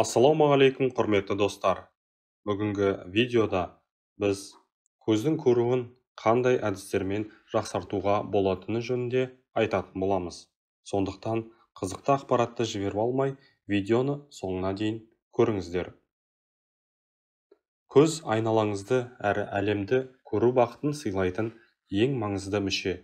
Ассалаумағалейкум, құрметті достар! Бүгінгі видеода біз көздің көруін қандай әдістермен жақсартуға болатыны жөнінде айтатын боламыз. Сондықтан қызықты ақпаратты жіберіп алмай, видеоны соңына дейін көріңіздер. Көз айналаңызды әрі әлемді көру бақытын сыйлайтын ең маңызды мүше.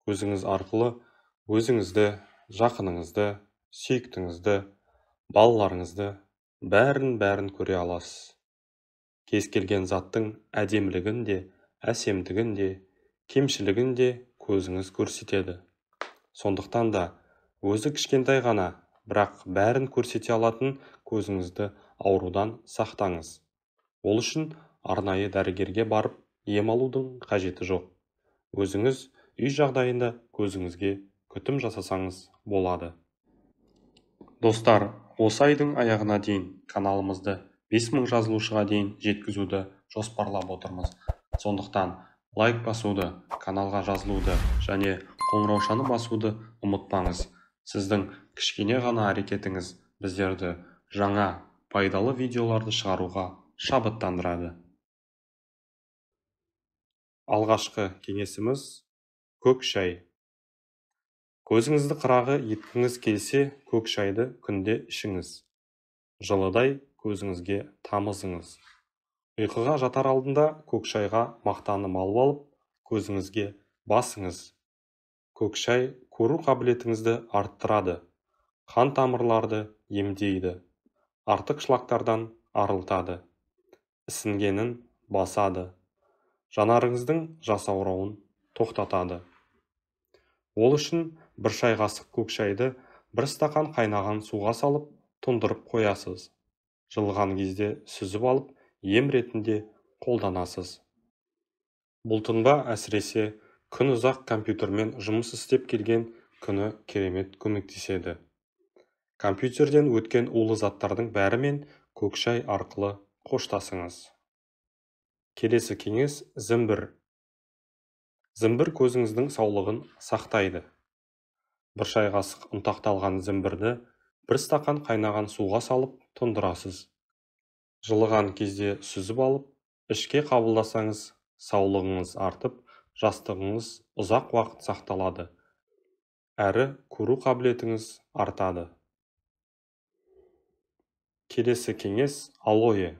Көзіңіз арқылы өзіңізді, жақыныңызды, сүйіктіңізді, балаларыңызды бәрін-бәрін көре аласыз. Кез келген заттың әдемілігін де, әсемдігін де, кемшілігін де көзіңіз көрсетеді. Сондықтан да өзі кішкентай ғана, бірақ бәрін көрсете алатын көзіңізді аурудан сақтаңыз. Ол үшін арнайы дәрігерге барып ем алудың қажеті жоқ. Өзіңіз үй жағдайында көзіңізге күтім жасасаңыз болады. Достар, осы айдың аяғына дейін каналымызды 5000 жазылушыға дейін жеткізуді жоспарлап отырмыз. Сондықтан лайк басуды, каналға жазылуды және қоңыраушаны басуды ұмытпаңыз. Сіздің кішкене ғана әрекетіңіз біздерді жаңа пайдалы видеоларды шығаруға шабыттандырады. Алғашқы кеңесіміз көк шай. Көзіңізді қырағы еткіңіз келсе, көк шайды күнде ішіңіз. Жылыдай көзіңізге тамызыңыз. Ұйқыға жатар алдында көк шайға мақтаны малып алып, көзіңізге басыңыз. Көк шай көру қабілетіңізді арттырады, қан тамырларды емдейді, артық шлактардан арылтады, ісінгенін басады, жанарыңыздың жасаурауын тоқтатады. Ол үшін бір шай қасық көк шайды бір стақан қайнаған суға салып, тұндырып қоясыз. Жылыған кезде сүзіп алып, ем ретінде қолданасыз. Бұл тұнба әсіресе күн ұзақ компьютермен жұмыс істеп келген күні керемет көмектеседі. Компьютерден өткен улы заттардың бәрімен көк шай арқылы қоштасыңыз. Келесі кеңес зімбір. Зімбір көзіңіздің саулығын сақтайды. Бір шай қасық ұнтақталған зімбірді бір стақан қайнаған суға салып тұндырасыз. Жылыған кезде сүзіп алып, ішке қабылдасаңыз, саулығыңыз артып, жастығыңыз ұзақ уақыт сақталады. Әрі көру қабілетіңіз артады. Келесі кеңес алоэ.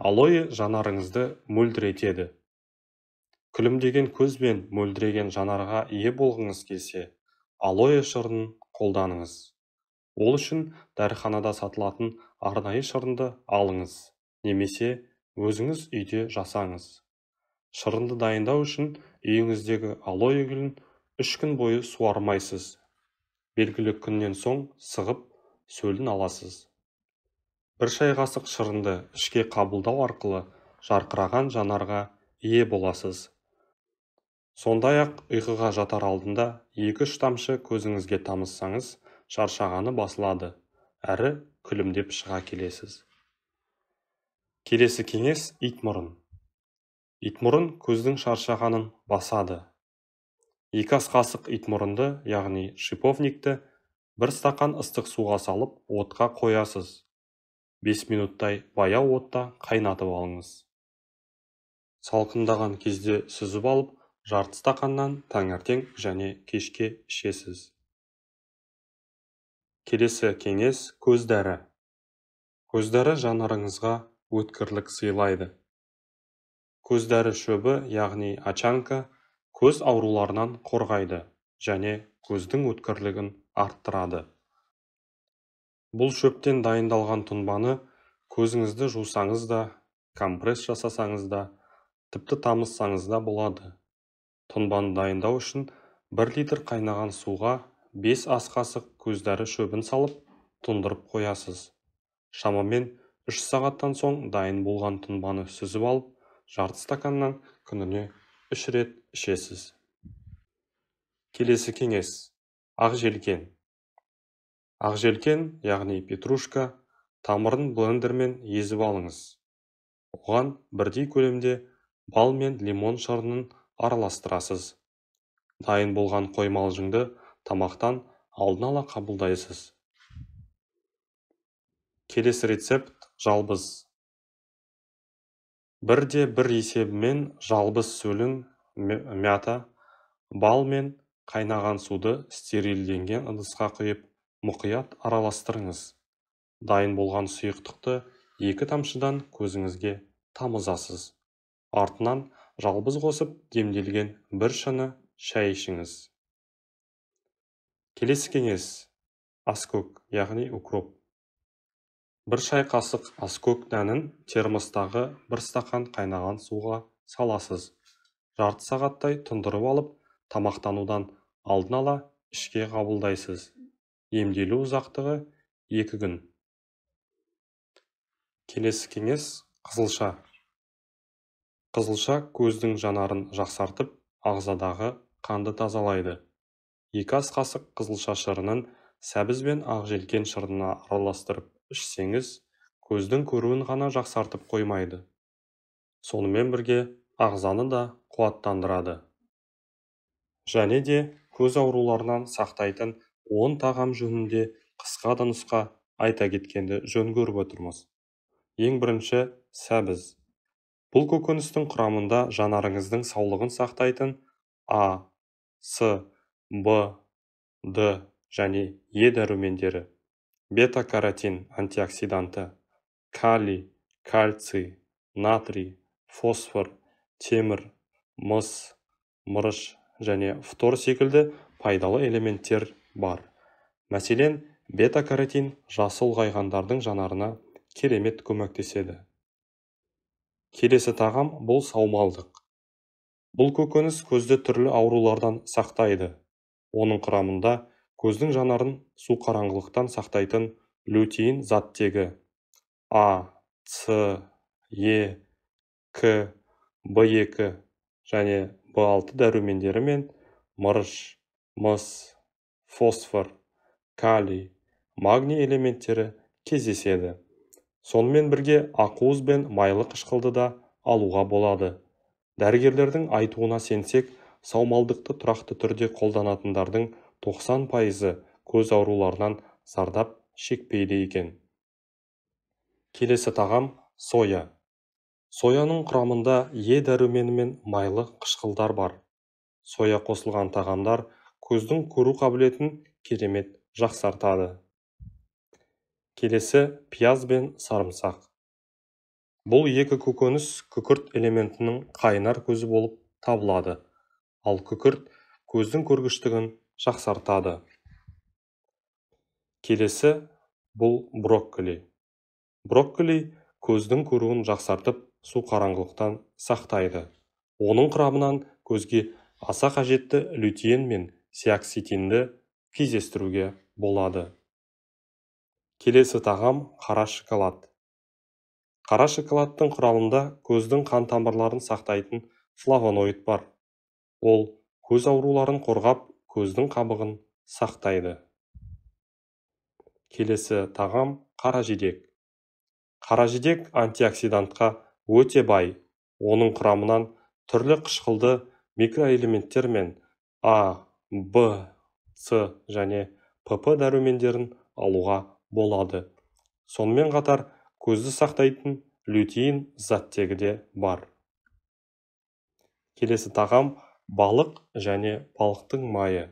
Алоэ жанарыңызды мөлдіретеді. Күлімдеген көз бен мөлдіреген жанарға ие болғыңыз келсе, алоэ шырынын қолданыңыз. Ол үшін дәріханада сатылатын арнайы шырынды алыңыз, немесе өзіңіз үйде жасаңыз. Шырынды дайындау үшін үйіңіздегі алоэ гүлін 3 күн бойы суармайсыз. Белгілі күннен соң сығып, сөлін аласыз. Бір шай қасық шырынды ішке қабылдау арқылы жарқыраған жанарға ие боласыз. Сондай-ақ ұйқыға жатар алдында 2-3 тамшы көзіңізге тамызсаңыз, шаршағаны басылады, әрі күлімдеп шыға келесіз. Келесі кеңес итмұрын. Итмұрын көздің шаршағанын басады. 2 ас қасық итмұрынды, яғни шиповникті, бір стақан ыстық суға салып, отқа қоясыз. 5 минуттай баяу отта қайнатып алыңыз. Салқындаған кезде сүзіп алып, жарты стақаннан таңертең және кешке ішесіз. Келесі кеңес көз дәрі. Көз дәрі жанарыңызға өткірлік сыйлайды. Көз дәрі шөбі, яғни очанка, көз ауруларынан қорғайды және көздің өткірлігін арттырады. Бұл шөптен дайындалған тұнбаны көзіңізді жусаңыз да, компресс жасасаңыз да, тіпті тамызсаңыз да болады. Тұнбаны дайындау үшін 1 литр қайнаған суға 5 ас қасық көз дәрі шөбін салып, тұндырып қоясыз. Шамамен 3 сағаттан соң дайын болған тұнбаны сүзіп алып, жарты стаканнан күніне 3 рет ішесіз. Келесі кеңес ақ желкен. Ақ желкен, яғни петрушка, тамырын блендермен езіп алыңыз. Оған бірдей көлемде бал мен лимон шырынын араластырасыз. Дайын болған қоймалжыңды тамақтан алдын ала қабылдайсыз. Келесі рецепт жалбыз. 1,1 есебімен жалбыз сөлін, мята, бал мен қайнаған суды стерилденген ыдысқа құйып, мұқият араластырыңыз. Дайын болған сұйықтықты 2 тамшыдан көзіңізге тамызасыз. Артынан жалбыз қосып демделген 1 шыны шай ішіңіз. Келесі кеңес аскөк, яғни укроп. 1 шай қасық аскөк дәнін термостағы 1 стақан қайнаған суға саласыз. Жарты сағаттай тұндырып алып, тамақтанудан алдын ала ішке қабылдайсыз. Емделу ұзақтығы 2 күн. Келесі кеңес қызылша. Қызылша көздің жанарын жақсартып, ағзадағы қанды тазалайды. 2 ас қасық қызылша шырынын сәбіз бен ақжелкен шырынына араластырып ішсеңіз, көздің көруін ғана жақсартып қоймайды. Сонымен бірге ағзаны да қуаттандырады. Және де көз ауруларынан сақтайтын 10 тағам жөнінде қысқа да нұсқа айта кеткенді жөн көріп отырмыз. Ең бірінші сәбіз. Бұл көкөністің құрамында жанарыңыздың саулығын сақтайтын А, С, Б, Д және Е дәрумендері, бета-каротин антиоксиданты, калий, кальций, натрий, фосфор, темір, мыс, мырыш және фтор секілді пайдалы элементтер бар. Мәселен, бета-каротин жасы ұлғайғандардың жанарына керемет көмектеседі. Келесі тағам бұл саумалдық. Бұл көкөніс көзді түрлі аурулардан сақтайды. Оның құрамында көздің жанарын су қараңғылықтан сақтайтын лютеин заттегі А, С, Е, К, Б2 және Б6 дәрумендері мен мырыш, мыс, фосфор, калий, магний элементтері кездеседі. Сонымен бірге ақуыз бен майлы қышқылды да алуға болады. Дәрігерлердің айтуына сенсек, саумалдықты тұрақты түрде қолданатындардың 90% көз ауруларынан зардап шекпейді екен. Келесі тағам соя. Сояның құрамында Е дәрумені мен майлы қышқылдар бар. Соя қосылған тағамдар көздің көру қабілетін керемет жақсартады. Келесі пияз бен сарымсақ. Бұл екі көкөніс күкірт элементінің қайнар көзі болып табылады. Ал күкірт көздің көргіштігін жақсартады. Келесі бұл брокколи. Брокколи көздің көруін жақсартып, су қараңғылықтан сақтайды. Оның құрамынан көзге аса қажетті лютеин мен зеаксантинді кездестіруге болады. Келесі тағам қара шоколад. Қара шоколадтың құрамында көздің қан тамырларын сақтайтын флавоноид бар. Ол көз ауруларын қорғап, көздің қабығын сақтайды. Келесі тағам қара жидек. Қара жидек антиоксидантқа өте бай. Оның құрамынан түрлі қышқылды микроэлементтер мен А, Б, С және ПП дәрумендерін алуға болады. Сонымен қатар көзді сақтайтын лютеин заттегі де бар. Келесі тағам балық және балықтың майы.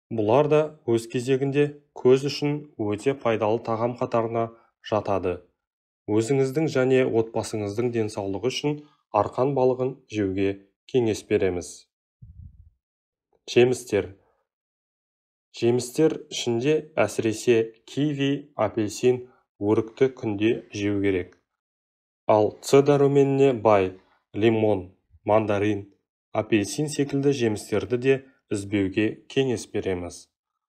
Бұлар да өз кезегінде көз үшін өте пайдалы тағам қатарына жатады. Өзіңіздің және отбасыңыздың денсаулығы үшін арқан балығын жеуге кеңес береміз. Жемістер. Жемістер ішінде әсіресе киви, апельсин, өрікті күнде жеу керек. Ал С дәруменіне бай лимон, мандарин, апельсин секілді жемістерді де үзбеуге кеңес береміз.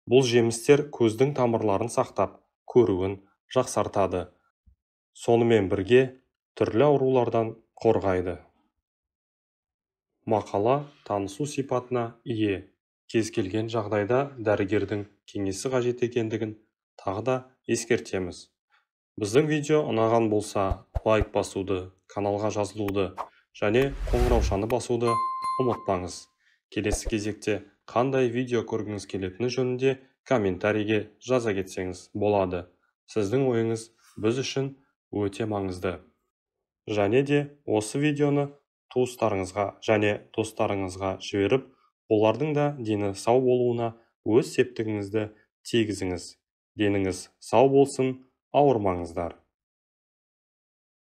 Бұл жемістер көздің тамырларын сақтап, көруін жақсартады. Сонымен бірге түрлі аурулардан қорғайды. Мақала танысу сипатына ие. Кез келген жағдайда дәрігердің кеңесі қажет екендігін тағы да ескертеміз. Біздің видео ұнаған болса, лайк басуды, каналға жазылуды және қоңыраушаны басуды ұмытпаңыз. Келесі кезекте қандай видео көргіңіз келетіні жөнінде комментарийге жаза кетсеңіз болады. Сіздің ойыңыз біз үшін өте маңызды. Және де осы видеоны туыстарыңызға және достарыңызға жіберіп, олардың да дені сау болуына өз септігіңізді тигізіңіз. Деніңіз сау болсын, ауырмаңыздар.